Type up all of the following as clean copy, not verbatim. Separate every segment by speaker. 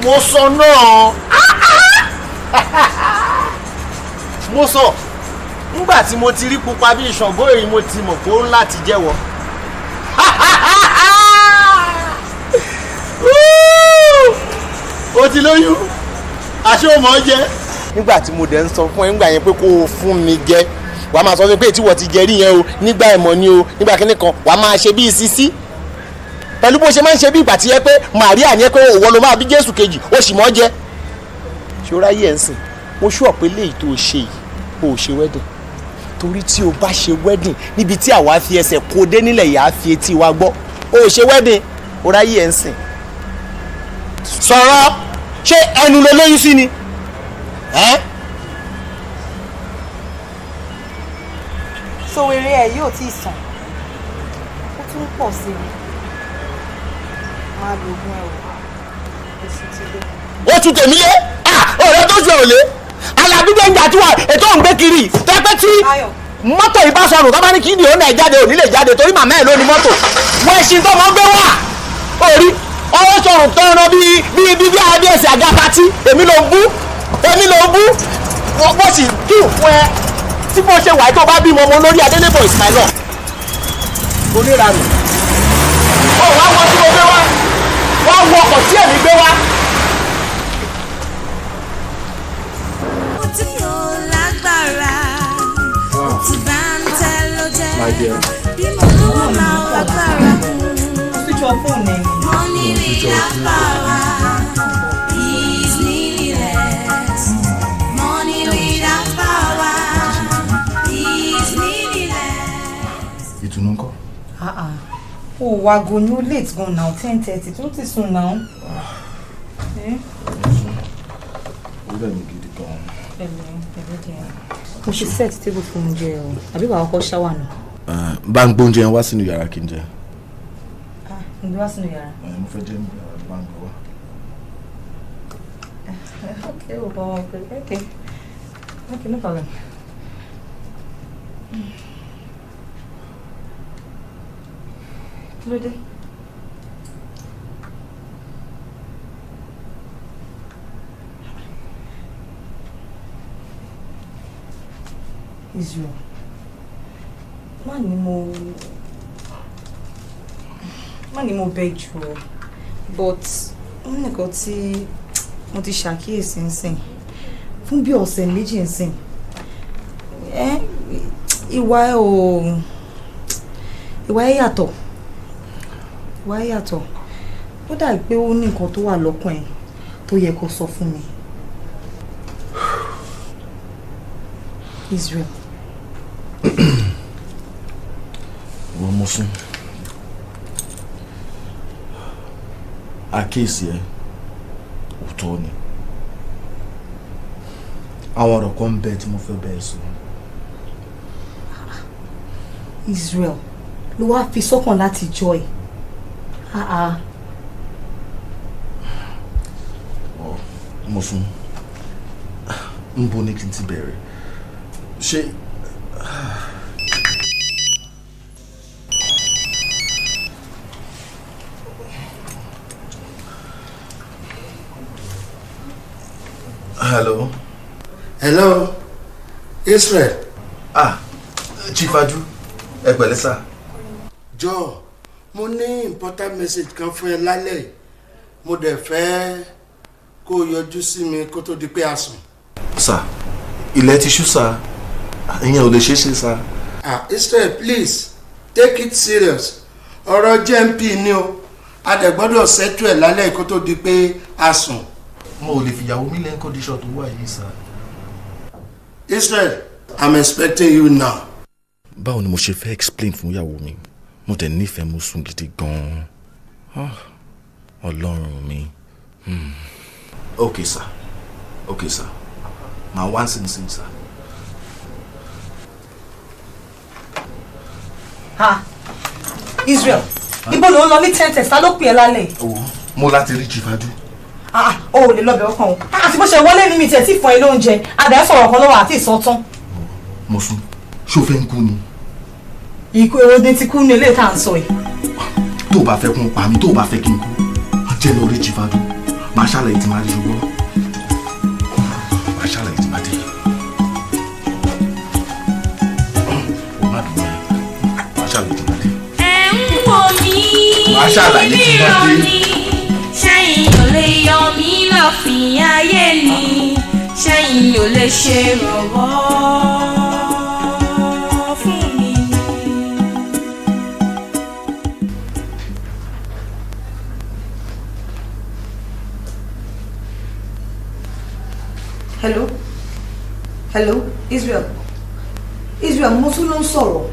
Speaker 1: Mo sọ náà, mo sọ nígbà tí mo ti rí pupa bí Ṣàngó èyí, mo ti mọ̀ pé ó ń láti jẹ́wọ́. O ti lóyún, àṣé o mọ̀ ọ́ jẹ. Nígbà tí mo dẹ̀ ń sọ fún ẹ nígbà yẹn pé kó o fún mi jẹ, wàá máa sọ fún mi pé tí wọ́n ti jẹ rí yẹn o, nígbà ẹ̀mọ́ ni o, nígbà kíní kan wàá máa ṣe bí sisi pẹ̀lú bó ṣe máa ń ṣe bí ìgbà tí yẹ pé Màríà ní ẹ pé òwò ló máa bí Jésù kejì, ó sì mọ́ jẹ. Ṣé o ráyè ẹ̀ ń sìn? Mo ṣú ọ̀pẹ léyìí tó o ṣe yìí, o ò ṣe wedding, torí tí o bá ṣe wedding níbi tí àwa fi ẹsẹ̀ kó dé nílẹ̀ yà á fi etí wa gbọ́. O ò ṣe wedding, o ráyè ẹ̀ ń sìn. Sọ̀rọ̀, ṣé ẹnu ló lóyún sí ni? Ẹ́
Speaker 2: Sowere ẹ yóò tí ì sàn, ó tún pọ̀ sí i. Máa lo oògùn ẹ o, oṣù ti dé.
Speaker 1: Ó tún tèmi lé ọ̀rẹ́ tó ṣe òlé Alábí Danger tí wà ètò òǹgbẹ kiri tẹ́pẹ́ tí mọ́tò yìí bá sọnù, tó bá ní kí ni òun náà jáde, òní lè jáde torí màmá ẹ̀ ló ní mọ́tò. Wọ́n ẹṣin tó mọ́ gbé wá orí ọwọ́ sọ̀rùn tọ́ran bíi bíi bíi bíi ẹsẹ̀ àga patí. Èmi ló ń bú, èmi ló ń bú. Wọ́n sì kí fún ẹ tí bó ṣe wà tó bá bímọ ọmọ lórí Adélébọ̀ is my love. Oníranù ó wá wọ́n tí mo gbé wá, wá wọ ọkọ̀ tí èmi gbé wá.
Speaker 3: Tí ó lágbára tí bá ń tẹ́ ló jẹ́.
Speaker 4: My dear.
Speaker 3: Bí mo lówó máa lágbára kún.
Speaker 2: Switch off phone ẹ ni.
Speaker 3: Money without power is meaningless. Money without power is meaningless.
Speaker 4: Ìtùnú ńkọ́?
Speaker 2: Ah ah, ó wá go ní, ó late gan now, 10:30 tó ti sùn now. Eh?
Speaker 4: Ó rẹ̀ mí gidi gan.
Speaker 2: Pẹ̀lẹ́ pẹ̀lẹ́ díẹ̀. Mo ṣe set table fún oúnjẹ o, àbí wàá kọ́kọ́ ṣáwà nù?
Speaker 4: Bá ń gbóúnjẹ yẹn wá sínú yàrá kí n jẹ.
Speaker 2: Ah, ń gbé wá sínú yàrá.
Speaker 4: Mo fẹ́ jẹ́ nínú yàrá, bá ń gbé wá.
Speaker 2: Okay, o bọ̀ okay. Okay, no problem. Kí ló dé? Israel, má ní mo bẹ̀ jù ọ́, but ó ní nǹkan tí mo ti ṣàkíyèsí nsìn fún bí ọ̀sẹ̀ 2 nsìn. Ẹ ìwà ẹ ò ìwà ẹ yàtọ̀, ìwà ẹ yàtọ̀. Ó dàbí pé ó ní nǹkan tó wà lọ́kàn ẹ tó yẹ kó sọ fún mi. Israel.
Speaker 4: Wọ́n mú sún. Àkíyèsí ẹ òótọ́ ni. Àwọn ọ̀rọ̀ kan ń bẹ tí mo fẹ́ bẹ́ẹ̀ sọ.
Speaker 2: Israel, ló wá fi sọ́kàn láti jọ ẹ̀. Ah ah.
Speaker 4: Mo sún. Ń bo ní kí n ti bẹ̀rẹ̀. Ṣé Hello.
Speaker 5: Hello, Israel.
Speaker 4: Ah, Chief Adu, ẹ pẹ̀lẹ́ sà.
Speaker 5: Jọ̀ọ́, mo ní important message kan fún ẹ lálẹ́ yìí. Mo dẹ̀ fẹ́ kó o yọjú sí mi kó tó di pé a sùn.
Speaker 4: Sà, ilẹ̀ ti ṣú sà, ìyẹn ò lè ṣeé ṣe sà.
Speaker 5: Ah, Israel, please take it serious. Ọ̀rọ̀ JMP ni o, a dẹ̀ gbọ́dọ̀ settle ẹ̀ lálẹ́ yìí kó tó di pé a sùn.
Speaker 4: Mo ò lè fìyàwó mi lẹ́yìn condition tó wà yìí sà.
Speaker 5: Israel, I'm expecting you now.
Speaker 4: Báwo ni mo ṣe fẹ́ explain fún ìyàwó mi? Mo dẹ̀ nífẹ̀ẹ́ mo sùn gidi gan-an. Ah, Ọlọ́run mi. Okay sir, okay sir, màá wá sínsìn sir.
Speaker 2: Ha, Israel, ibo ló ń lọ ní 10:30? Ta ló pè ẹ́ lálẹ́?
Speaker 4: Owó mo láti rí Chief Adu.
Speaker 2: Ah, o ò lè lọ bẹ̀ ọkàn o. Àti bó ṣe wọlé ní mi tiẹ̀ tí fún ẹ lóúnjẹ, àdá sọ̀rọ̀ kan lọ́wọ́ àti ìsọ̀tán.
Speaker 4: Mo sùn, ṣó fẹ́ ń kú ni?
Speaker 2: Ikú èrò ní ti kú ní ilé tá à ń sọ yìí.
Speaker 4: Tó o bá fẹ́ kún pa mí, tó o bá fẹ́ kí n kú, jẹ́ lọ rí Chief Adu. Màá Máa ṣàlàyé tí máa dé ṣùgbọ́n. Máa ṣàlàyé tí máa dé. O má bínú. Máa ṣàlàyé tí máa dé.
Speaker 3: Ẹ ń wò mí
Speaker 4: Màá ṣàlàyé tí máa dé.
Speaker 3: nírọ̀ní, ṣẹ́yìn ò lè yọ mí lọ́fìn ayé ni, ṣẹ́yìn ò lè ṣe rànwọ́ fún mi.
Speaker 2: Hello, hello, Israel. Israel, mo tún ló ń sọ̀rọ̀.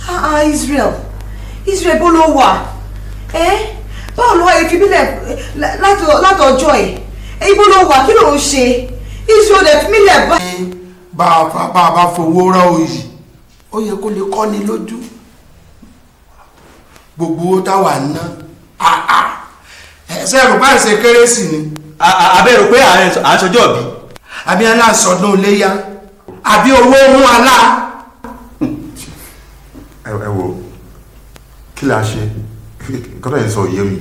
Speaker 2: Ah ah, Israel, Israel, bó ló wà? Ẹ́, báwo ló wà yìí fi bílẹ̀ látọjọ́ ẹ̀? Ibo ló wà? Kí ló ń ṣe? Israel dẹ̀ fi mí lẹ̀ bá.
Speaker 5: Bá a bá fowó rọ òyì, ó yẹ kó lè kọ́ni lójú. Gbogbo owó táwa ń ná, ẹsẹ̀ rò bá ṣe kérésì ni.
Speaker 1: Abẹ́rò pé à ń sọjọ́ bí.
Speaker 5: Àbí aláṣọdún iléyá, àbí owó mú alá.
Speaker 6: Ẹ wo, kí la ṣe? Kọ́tà yẹn sọ yé mi,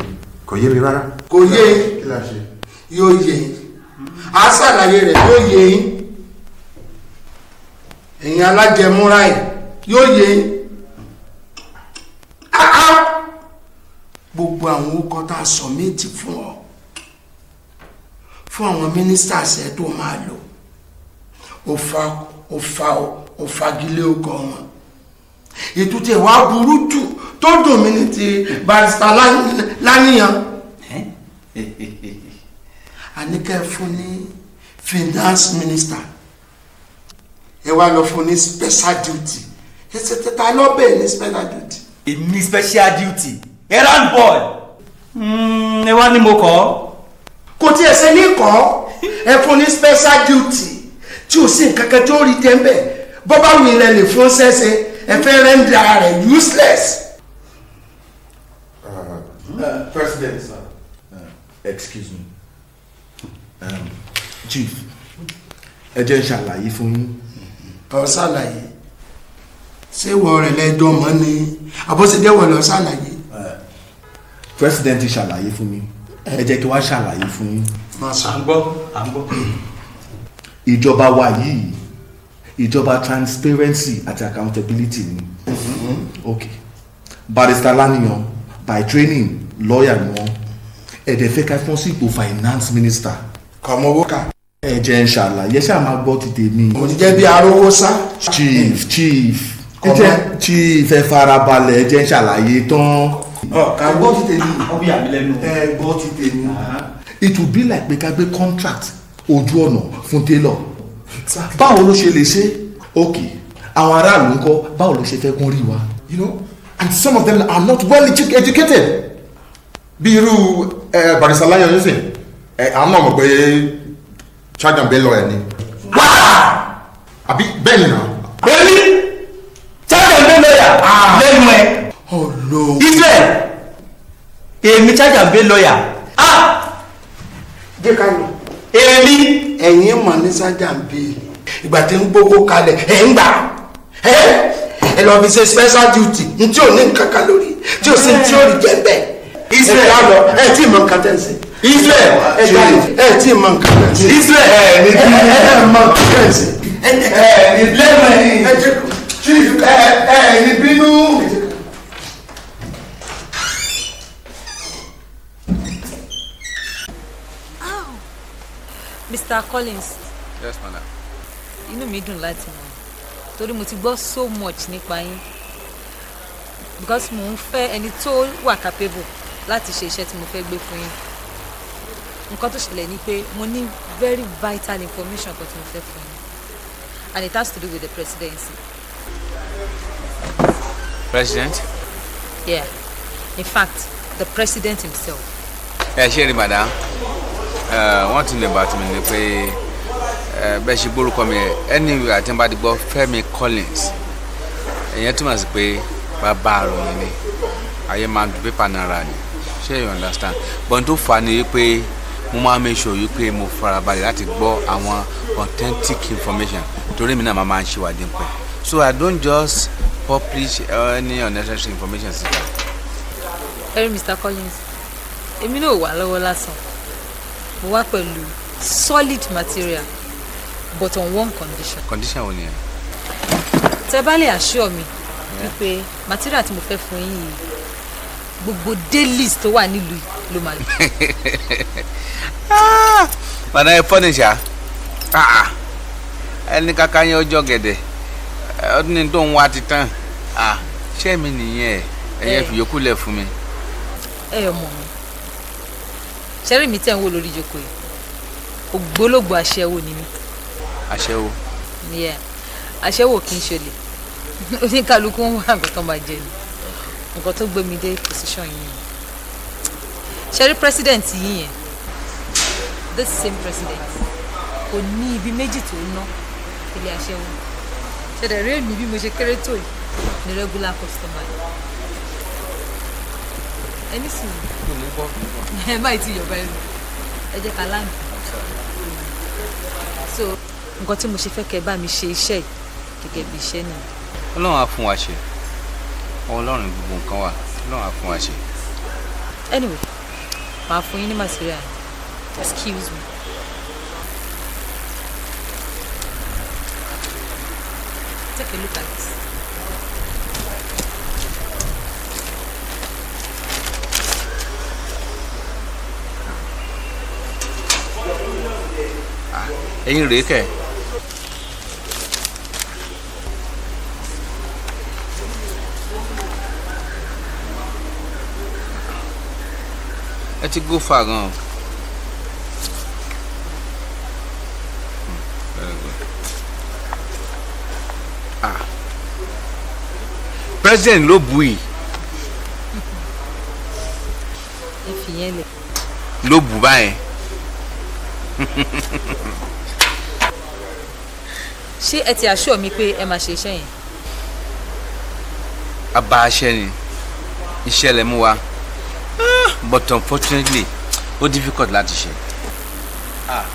Speaker 6: kò yé mi rárá.
Speaker 5: Kò yé
Speaker 6: Kí la ṣe?
Speaker 5: Yóò yé yín, a ṣàlàyé rẹ̀, yóò yé yín. Ẹ̀yin alájẹmúra ẹ̀, yóò yé yín. Gbogbo àwọn orúkọ tá a submit fún ọ, fún àwọn ministers ẹ tó máa lò, ó fa ó fa ó fagilé ọkọ wọn. Ètùtù ẹ̀ wá burú jù tó dùn mí ní ti Barrister Láníyàn. Àníkẹ́ fún ní finance minister, ẹ wá lọ fún ní special duty. Ẹ ṣe tẹta lọ́bẹ̀ ní special duty.
Speaker 1: Èmi special duty, errand boy. Ẹ wá ní mo kọ́.
Speaker 5: Kò tí ẹ ṣe ní kọ́. Ẹ fún ní special duty tí ò sí nǹkan kan tí ó rí jẹ́ ń bẹ̀. Bọ́ bá wù ilẹ̀ lè fún ṣẹ́ṣe, ẹ fẹ́ render rẹ̀ useless.
Speaker 6: President, sir.
Speaker 4: Excuse me. Chief, ẹ jẹ́ n ṣàlàyé fún yín.
Speaker 5: Ọ ṣàlàyé, ṣé ìwọ rẹ̀ lẹ́jọ́ mọ́ ni àbọ̀ṣẹ́jẹ́ wọ̀ lọ ṣàlàyé?
Speaker 4: President ti ṣàlàyé fún mi, ẹ jẹ́ kí wá ṣàlàyé fún yín.
Speaker 5: Má sọ.
Speaker 1: À ń gbọ́, à ń gbọ́.
Speaker 4: Ìjọba wa yìí, ìjọba transparency àti accountability ni. Ok, Barrister Laniyan, by training lawyer ni wọ́n. Ẹ dẹ̀ fẹ́ ká fọ́n sí ipò finance minister.
Speaker 5: Kọ̀mọ owó ká.
Speaker 4: Ẹ jẹ́ n ṣàlàyé, ṣáà máa gbọ́ ti tèmi.
Speaker 5: Mo ti jẹ́ bí arówó sá.
Speaker 4: Chief, chief, ẹ jẹ́, chief, ẹ farabalẹ̀, ẹ jẹ́ n ṣàlàyé tán.
Speaker 5: Ká
Speaker 4: Ẹ gbọ́ ti tèmi.
Speaker 1: Ó bí àmì lẹ́nu.
Speaker 4: Ẹ gbọ́ ti tèmi. It will be like pé ká gbé contract ojú ọ̀nà fún tailor. Báwo ló ṣe lè ṣe? Ok, àwọn aráàlú ń kọ́, báwo ló ṣe fẹ́ kún rí wa?
Speaker 6: You know, and some of them are not well educated. Bí irú Barrister Láyọ̀ nísìn, ẹ àwọn náà mọ̀ pé charge and bail lawyer ni. Àbí bẹ́ẹ̀ ni náà.
Speaker 1: Èmi charge and bail lawyer lẹ́nu ẹ̀.
Speaker 5: Ọlọ́run.
Speaker 1: Israel, èmi charge and bail lawyer. Ah!
Speaker 5: Jẹ́ ká lọ.
Speaker 1: Èmi.
Speaker 5: Ẹ̀yin mọ̀ ní sájà ń bí ìgbà tí ń gbówó kalẹ̀, ẹ̀ ń gbà ẹ̀ ẹ lọ fi ṣe special duty n tí ò ní nǹkan kan lórí, tí ò sí tí ò rí jẹ́ bẹ́ẹ̀.
Speaker 1: Israel.
Speaker 5: Ẹ já lọ, ẹ tí ì mọ nǹkan tẹ̀ ń ṣe.
Speaker 1: Israel.
Speaker 5: Ẹ já lọ, ẹ tí ì mọ nǹkan tẹ̀ ń ṣe.
Speaker 1: Israel.
Speaker 4: Ẹ ní
Speaker 5: Ẹ ẹ ẹ mọ nǹkan tẹ̀ ń ṣe. Ẹ
Speaker 4: ẹ ní
Speaker 1: Lẹ́nu ẹ̀.
Speaker 5: ẹ jẹ́ kó.
Speaker 6: Chief, ẹ ní bínú.
Speaker 2: Mr. Collins.
Speaker 7: Yes, madam.
Speaker 2: Inú mi dùn láti mọ̀ torí mo ti gbọ́ so much nípa yín, because mo ń fẹ́ ẹni tó wà capable láti ṣe iṣẹ́ tí mo fẹ́ gbé fún yín. Nǹkan tó ṣẹlẹ̀ ni pé mo ní very vital information kan tí mo fẹ́ fún yín, and it has to do with the presidency.
Speaker 7: President?
Speaker 2: Yeah, in fact, the president himself.
Speaker 7: Ẹ ṣe rí, madam. One thing about me ni pé bẹ́ẹ̀ ṣe gbórúkọ mi, anyway, àti bá ti gbọ́ Fẹ́mi Collins, ìyẹn túmọ̀ sí pé bàbá àròyìn ni, ayé máa ń du pépà náírà ni. Ṣé you understand? But n tó fà á ni wípé mo máa make sure wípé mo farabalẹ̀ láti gbọ́ àwọn authentic information, torí mi náà máa ń ṣèwádìí pẹ́, so I don't just publish any unnecessary information síta.
Speaker 2: Ẹrí, Mr. Collins, èmi náà wà lọ́wọ́ lásán. Mo wá pẹ̀lú solid material, but on one condition.
Speaker 7: Condition wo nìyẹn?
Speaker 2: Tẹ́ bá lè assure mi wípé material tí mo fẹ́ fún yín yìí, gbogbo dailies tó wà nílùú yìí ló máa lò.
Speaker 7: Madam, ẹ fọ́nì ṣá. Ẹni kàkà yẹn ọjọ́ gẹ̀dẹ̀ ọdún ní tó ń wá ti tán. Ṣé mi nìyẹn? Ẹ̀yẹ fi yòókù lẹ̀ fún mi.
Speaker 2: Ẹ ọmọ mi, ṣẹ́rí mi tẹ̀ ń wò lórí ìjókòó yìí, ògbólógbò aṣẹ́wó ni mí.
Speaker 7: Aṣẹ́wó?
Speaker 2: Yeah, aṣẹ́wó kì í ṣolè. Oníkálukú ń wá nǹkan tó máa jẹ ni. Nǹkan tó gbé mi dé position yìí ni, ṣẹ́rí president yìí yẹn, this same president kò ní ibi méjì tó ń ná ilé aṣẹ́wó. Ṣẹ̀dẹ̀ rí èmi bí mo ṣe kéré tó yìí ní regular customer yìí. Ẹni sùn, ẹ má tí yọba ẹnu, ẹ jẹ́ ká láǹkì. So nǹkan tí mo ṣe fẹ́ kẹ́ ẹ bá mi ṣe iṣẹ́ yìí gẹ́gẹ́ bí iṣẹ́ nìyẹn.
Speaker 7: Ọlọ́run á fún wa ṣe. Ọlọ́run gbogbo nǹkan wà. Ọlọ́run á fún wa ṣe.
Speaker 2: Anyway, màá fún yín ní material. Excuse me. Take a look at this.
Speaker 7: Ẹ̀yin rèé kẹ̀. Ẹ ti go far gan o. Very good. Ah, president ló bu yìí.
Speaker 2: Ẹ fi yẹn lẹ̀.
Speaker 7: Ló bù báyẹn.
Speaker 2: Ṣé ẹ ti assure mi pé ẹ máa ṣe iṣẹ́ yẹn?
Speaker 7: Abá aṣẹ́ ni iṣẹ́ lẹ mú wa, but unfortunately, ó difficult láti ṣe. Ah,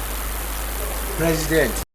Speaker 7: president.